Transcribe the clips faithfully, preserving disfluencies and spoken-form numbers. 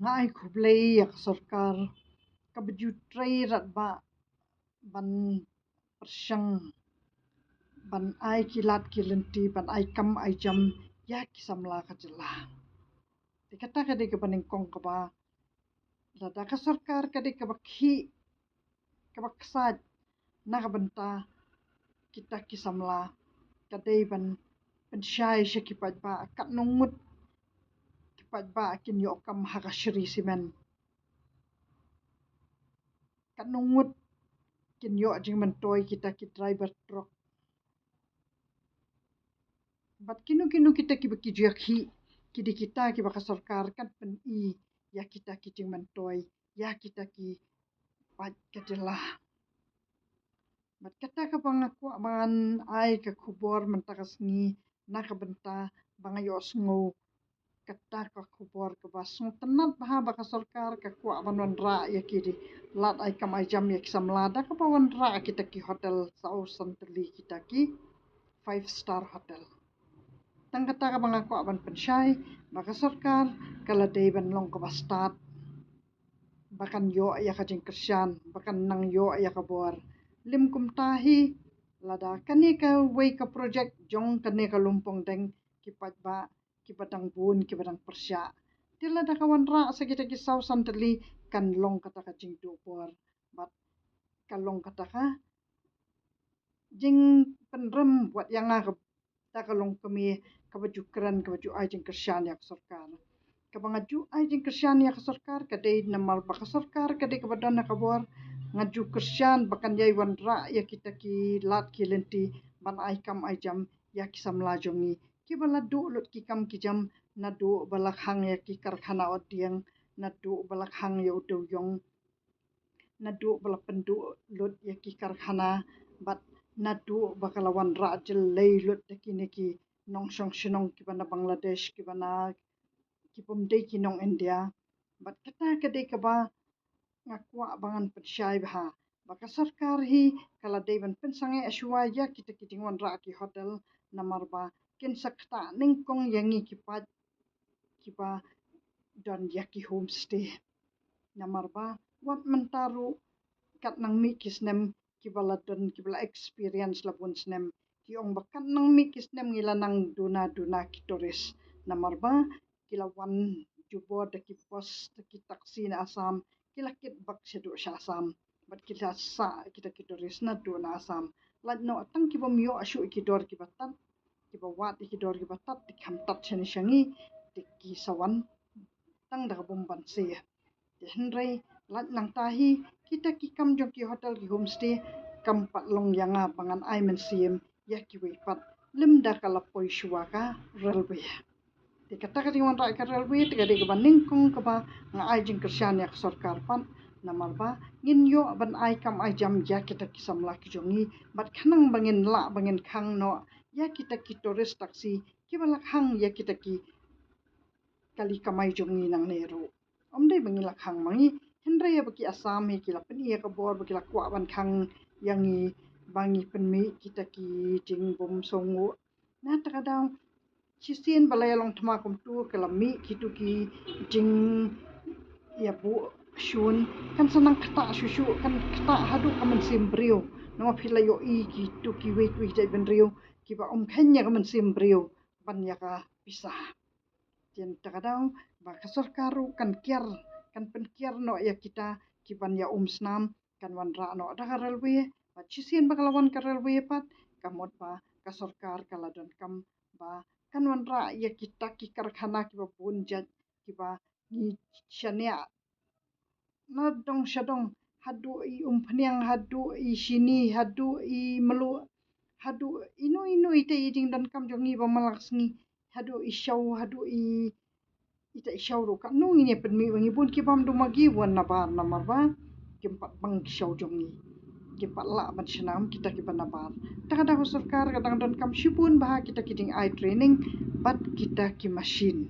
Nga ai khublei ïa ka sorkar kaba ju trei radbah ban pyrshang ban ai ki lad ki lynti, ban ai kam ai jam ïa ki samla ka jylla. Te kata ka dei kaba nyngkong kaba lada ka sorkar ka dei kaba khih, kaba ksaid na ka bynta kita ki samla, ka dei ban pynshai sha ki paidbah katno ngut ki paidbah kin ïoh kam ha ka Shree Cement. Katno ngut kin ïoh jingmyntoi kita ki driver truck. Bad kino kino kita kiba ki ju ïa khih, ki dei kita kiba ka sorkar kan pyni ïa kita ki jingmyntoi ïa kita ki paid ka jylla. Bad kata kaba nga kwah ban ai ka khubor mynta ka sngi na ka bynta ba nga ïohsngew kata ka khubor kaba sngewtynnat bha ba ka sorkar ka kwah ban wanrah ïa ki lad ai kam ai jam ïa ki samla da kaba wanrah kita ki hotel saw san tylli, kita ki five star hotel. Tang kata kaba nga kwah ban pynshai ba ka sorkar ka la dei ban long kaba stad ba kan ïoh ïa ka jingkyrshan, ba kan nang ïoh ïa ka bor. Lym kumta hi, lada kane kawei ka projek jong kane ka Lumpong Deng, ki paidbah kiba dang bun, kiba dang pyrshah. Te lada ka wanrah sa kita ki saw san tylli, kan long kata ka jingduh bor bad ka long kata ka jingpynrem wat ïa nga ka, da ka longkmie kaba ju kren, kaba ju ai jingkyrshan ïa ka sorkar. Kaba nga ju ai jingkyrshan ïa ka sorkar ka dei namar ba ka sorkar ka dei kaba don ha ka bor. Nga ju kyrshan ba kan ïai wanrah ïa kita ki lad ki lynti ban ai kam ai jam ïa ki samla jong ngi kiba la duh lut ki kam ki jam, naduh ba la khang ïa ki karkhana ot dieng, naduh ba la khang ïa u dewïong, naduh ba la pynduh lut ïa ki karkhana, bad naduh ba ka la wanrah jyllei lut da kine ki nongshong shnong kiba na Bangladesh, kiba na, ki bym dei ki nong India. Bad kata ka dei kaba nga kwah ba ngan pynshai bha ba ka sorkar hi ka la dei ban pynsangeh shuwa ïa kita ki jingwanrah ki hotel, namar ba kin sa ktah nyngkong ïa ngi ki paid kiba don ïa ki homestay. Namar ba wat mynta ruh kat nang mih ki snem kiba la don, kiba la experience la bun snem, ki ong ba kat nang mih ki snem ngi la nang duna duna ki tourist. Namar ba ki la wan jubor da ki bus, da ki taxi na Assam, ki la kit bak shaduh sha Assam bad ki la sah kita ki tourist naduh na Assam. Lait noh tang ki bym ïoh shuh ïa ki dor kiba tad, kiba wad ïa ki dor kiba tad, te kham tad shane sha ngi, te ki sa wan tang da ka bym banse. Te hynrei lait nangta hi, kita ki kam jong ki hotel, ki homestay, kam pat long ïa nga ba ngan ai mynsiem ïa kiwei pat lymda ka la poi shuwa ka railway. Te kata ka jingwanrah ka railway te ka dei kaba nyngkong kaba nga ai jingkyrshan ïa ka sorkar pat, namar ba ngin ïoh ban ai kam ai jam ïa kita ki samla ki jong ngi, bad khnang ba ngin lah ba ngin khang noh ïa kita ki tourist taxi kiba la khang ïa kita ki kali kamai jong ngi nangne ruh. Ym dei ba ngi la khang ma ngi, hynrei ba ki Assam hi ki la pyni ïa ka bor ba ki la kwah ban khang ïa ngi ba ngi pynmih kita ki jingbym sngewnguh. Na kata ka daw shisien ba la ïa long thma kumtu, ka la mih kitu ki jingïabuh shun, kan sa nang ktah shuh shuh, kan ktah haduh ka mynsiem briew. Namar phi la ïohi kitu kiwei kiwei ki jaitbynriew kiba ym kheiñ ïa ka mynsiem briew ban ïa ka pisa. Te na kata ka daw ba ka sorkar ruh kan kiar, kan pynkiar noh ïa kita kiban ïa um snam, kan wanrah noh da ka railway. Bad shisien ba ka la wan ka railway pat, ka mut ba ka sorkar ka la donkam ba kan wanrah ïa kita ki karkhana kiba bun jait kiba ngi shaniah na dong sha dong, haduh i Umphniang, haduh i Shini, haduh i Mluh, haduh ino ino ita i jingdonkam jong ngi ba man la ka sngi, haduh i Shaw, haduh i ita i Shaw ruh, katno ngin ïa pynmih ba ngi bun ki bam dum ma ngi wan nabar, namar ba kim pat bang ki Shaw jong ngi, kim pat lah ban shna kum kita kiba nabar. Te ka daw ka sorkar ka dang donkam shibun bha kita ki jingai training bad kita ki machine.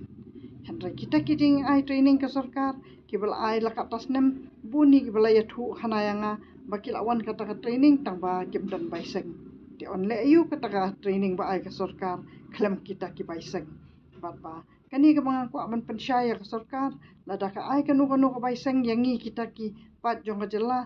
Hynrei kita ki jingai training ka sorkar kiba la ai la katta snem, bun hi kiba la ïathuh khana ïa nga ba ki la wan kata ka training tang ba kim don bai seng. Te yn leh aïu kata ka training ba ai ka sorkar khlem kita ki bai seng? Bad ba Kane kaba nga kwah ban pynshai ïa ka sorkar, lada ka ai kano kano ka bai seng ïa ngi kita ki paid jong ka jylla,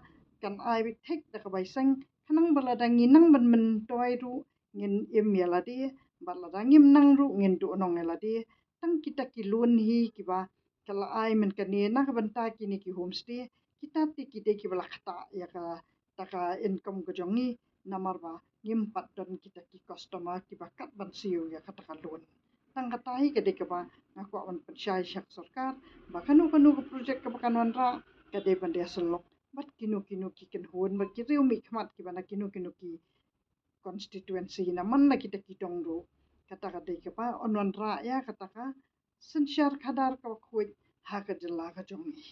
kan ai beit thik da ka bai seng, khnang ba lada ngi nang ban myntoi ruh ngin im ïa lade, bad lada ngim nang ruh ngin duhnong ïa lade. Tang kita ki loan hi kiba ka la ai mynta kane na ka bynta kine ki homestay, kita te ki dei kiba la ktah ïa kata ka income ka jong ngi, namar ba ngim pat don kita ki customer kiba kat ban siew ïa kata ka loan. Tang kata hi ka dei kaba nga kwah ban pynshai sha ka sorkar, ba kano kano ka project kaba kan wanrah, ka dei ban da ïasyllok bad kino kino ki kynhun bad ki riewmihkhmat kiba na kino kino ki constituency, na man la kita ki dong ruh. Kata ka dei kaba yn wanrah ïa kata ka synshar khadar kaba khuid ha ka jylla ka jong ngi.